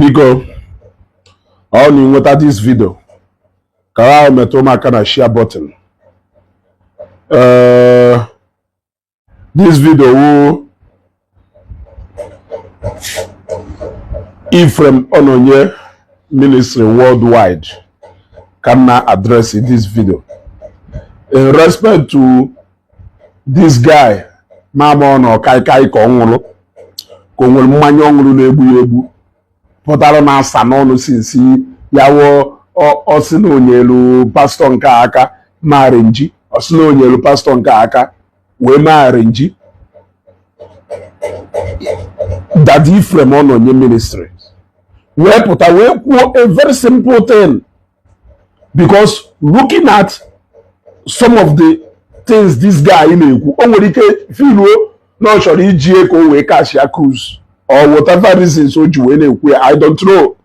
Biko, ọ na ịnweta this video, ka ahụ metụ m aka na share button. Ee, this video wu Ephraim Ononye Ministry Worldwide ka m na address this video in respect to this guy. Ma ọ na ọkaịkaị ka ọ nwụrụ, ka o nwere mmanya ọ ṅụrụ na-egbu ya egbu, pụtara na asa n'ọnụ sinsi ya wụọ. Ọ sị na onyelu pastọ nke a aka maarị nji, ọ sị na onyelu pastọ nke a aka wee maarị nji. Daddy Ephraim Ononye Ministry wee pụta wee kwuo a very simple thing, because looking at some of the things this guy na-ekwu, o nwere ike filuo na ọ chọrọ iji ka o wee kashia cruise or whatever reasons o ji wee na-ekwu ya, I don't know,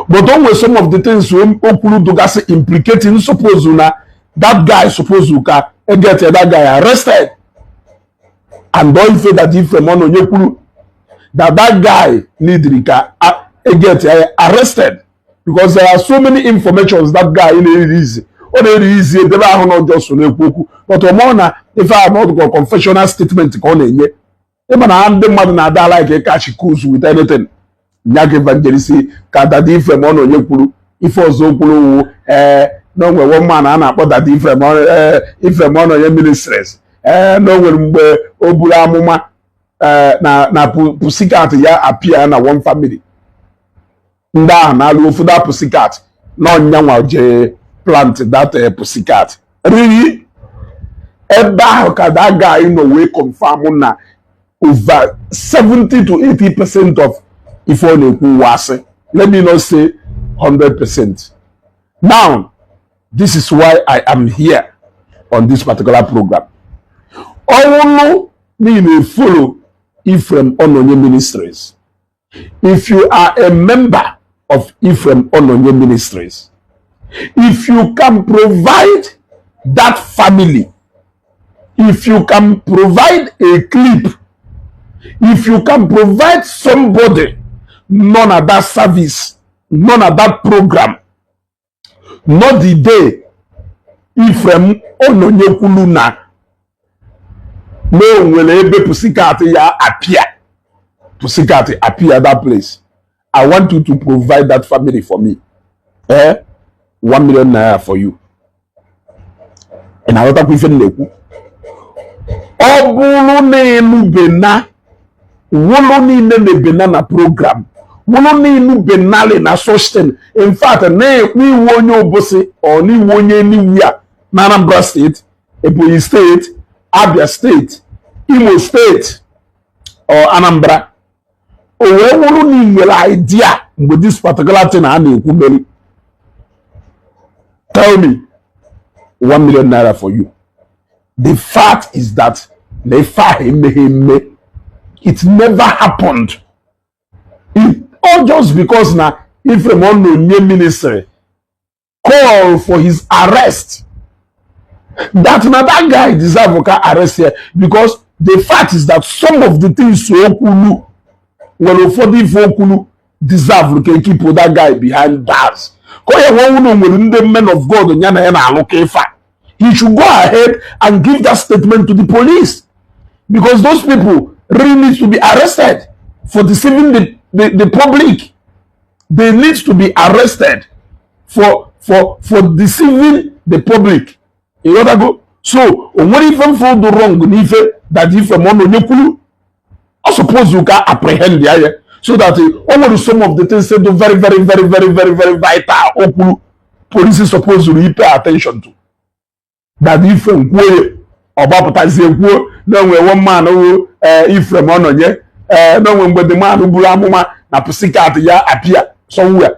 but o nwere some of the things o kwuru dụgasị implicating, suppose na that guy, suppose ka e get that guy arrested. And don ife that Ephraim Ononye kwuru that that guy needed ka e get arrested, because there are so many informations that guy na-erelease. Ọ na-erelease edebe ahụ na ọjọọ so na-ekwu okwu, but ọ na ife ahụ na ọdụkọ confessional statement ka ọ na-enye. Ịma na ndị mmadụ na-ada like catch cruise with anything nya ka evangelist ka Daddy Ephraim Ononye kwuru. Ife ọzọ kwuru wu ee na onwe one man a na-akpọ Daddy Ephraim, Ephraim Ononye Ministries, ee na o nwere mgbe o buru amụma na pussycat ya appear na one family. Ndị ahụ na-alụ ofu that pussycat na ọnyanwa jee plant that pussycat. Really, ebe ahụ ka that guy nọ wee confirm na over 70 to 80% of ife ọ na-ekwu wasị, let me not say 100%. Now, this is why I am here on this particular program. Ọwụlụ niile follow Ephraim Ononye Ministries, if you are a member of Ephraim Ononye Ministries, if you can provide that family, if you can provide a clip, if you can provide somebody nọ na that service, nọ na that program, not the day Ephraim Ononye kwulu na o nwere ebe pussycat ya appear, pussycat appear that place, I want you to provide that family for me, eh, ₦1 million for you. Ị na-aghọtakwa ife m na-ekwu? Ọ bụrụ na enubena wụlụ niile na-ebena na program, wụlụ na enubenali na such thing, in fact, n'iwu onye Obosi or n'iwu onye Enugu a na Anambra State, Ebonyi State, Abia State, Imo State or Anambra, o wee wụrụ na ị nwere idea mgbe this particular thing a na-ekwu mere, tell me, ₦1 million for you. The fact is that na ife ahụ emeghe eme. It never happened. It, all just because na Ephraim Ononye Ministry call for his arrest, that na that guy deserve ka arrest here, because the fact is that some of the things o kwulu nwere, ụfọdụ ife o kwulu deserve ka keep that guy behind bars, ka ọ ya nwe nwere nwere ndị men of God ya na ya na-alụ ka ife a. He should go ahead and give that statement to the police, because those people really need to be arrested for deceiving the public. They need to be arrested for deceiving the public. Ịghọtago? So o nwere ife mfe dị wrong n'ife that ife ma ọ na onye kwuru. Ọ suppose ka apprehend ya ya so that o nwere some of the things dị very, very, very, very, very, very vital o kwuru, police suppose to pay attention to that. Ife nkwuo ya, ọ gbapụtazie kwuo na onwe one man wụ Ephraim Ononye, ee na onwe mgbe the man buru amụma na pussycat ya appear somewhere.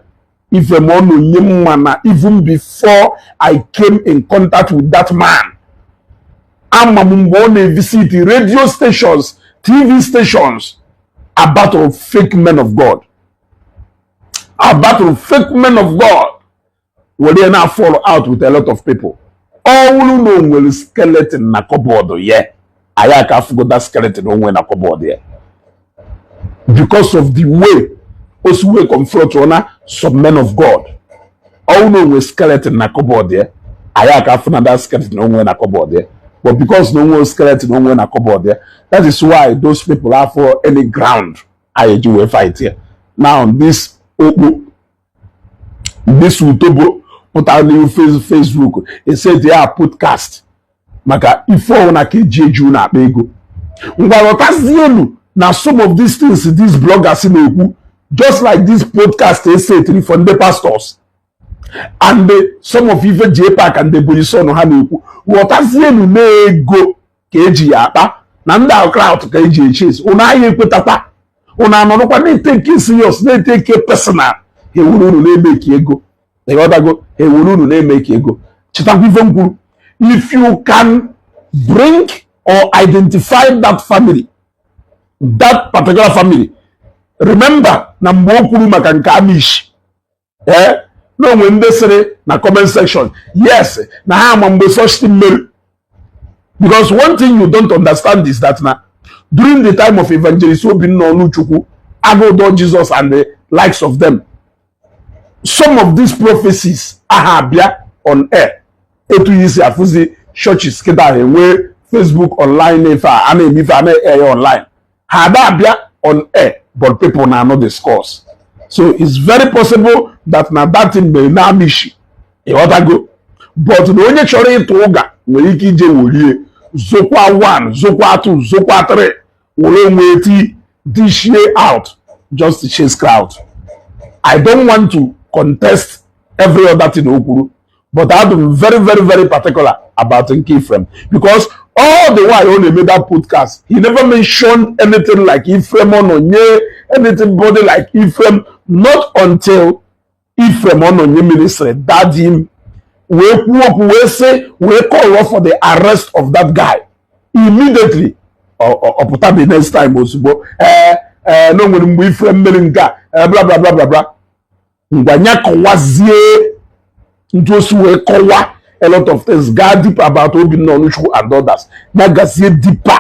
Ephraim Ononye mma na even before I came in contact with that man, ama m mgbe ọ na-evisit radio stations, TV stations about fake men of God, about fake men of God, were na fall out with a lot of people. Ọ bụrụ na o nwere skeleton na cupboard ya, anyị aka afụgo that skeleton o nwere na cupboard ya, because of the way O si wee confront na some men of God. Ọwụ na onwe skeleton na cupboard ya, anyị aka afụ na that skeleton onwe na cupboard ya. But because na onwe skeleton onwe na cupboard ya, that is why those people have for any ground anyị eji wee fight ya. Now this okpo, this utobo pụtara n'ihu Facebook ese ya podcast maka ife ọwụna ka eji eju na-akpa ego. Ngwa, ghọtazienu na some of these things these bloggers na-ekwu, just like this podcast esetiri for ndị pastors and some of ife JPAC and Ebonyi Son ha na-ekwu, ghọtazienu na ego ka eji ya akpa na ndị ahụ, crowd ka eji echase. Ụnụ ahịa ekwetakwa, ụnụ anọrọkwa na-etake serious, na-etake personal. Ha ewuru unu na-emeki ego. Ịghọtago? Ha ewuru unu na-emeki ego. Chetakwa ife m kwuru: if you can bring or identify that family, that particular family, remember na mgbe o kwuru maka nke Amish, ee, na onwe ndị sịrị na comment section, yes, na ha ama mgbe such thing mere. Because one thing you don't understand is that na during the time of Evangelist Obinna Onuchukwu, Agodo Jesus and the likes of them, some of these prophecies aha abịa on air etu yi si afụzi churches kịta ha enwee Facebook online. Ife a na-eme, ife a na-air online, ha ada abịa on air, but people na no discourse. So it's very possible that na that thing mere na Amishi. Ịghọtago? But na onye chọrọ ịtụ ụga nwere ike ije werie zokwa 1, zokwa 2, zokwa 3, were onwe eti dishie out just to chase crowd. I don't want to contest every other thing o kwuru, but I'm very, very, very particular about nke Ephraim, because all the while ọ na-eme that podcast, he never mentioned anything like Ephraim Ononye, anything body like Ephraim, not until Ephraim Ononye ministry dad him wee kwuo okwu, wee sị, wee call for the arrest of that guy immediately. Ọ pụta the next time ozugbo, ee ee, na o nwere mgbe Ephraim mere nke a, bla bla bla bla bla. Ngwa, ya kọwazie ntu o si wee kọwa a lot of things, gaa deep about Obinna Onuchukwu and others, ya gazie deeper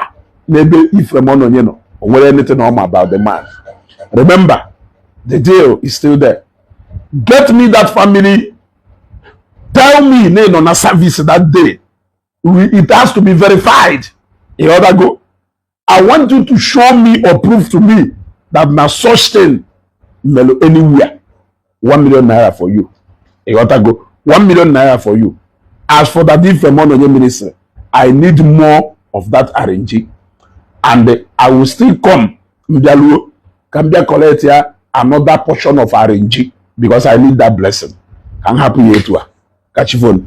n'ebe Ephraim Ononye nọ. O nwere anything ọma about the man? Remember, the deal is still there. Get me that family. Tell me na ị nọ na service that day. It has to be verified. Ịghọtago? I want you to show me or prove to me that na such thing melu anywhere. ₦1 million for you. Ịghọtago? ₦1 million for you. As for that Ephraim Ononye ministry, I need more of that RNG, and I will still come mbịaluo ka m bịa collect ya another portion of RNG, because I need that blessing. Ka m hapụ ya etu a. Kachifonu.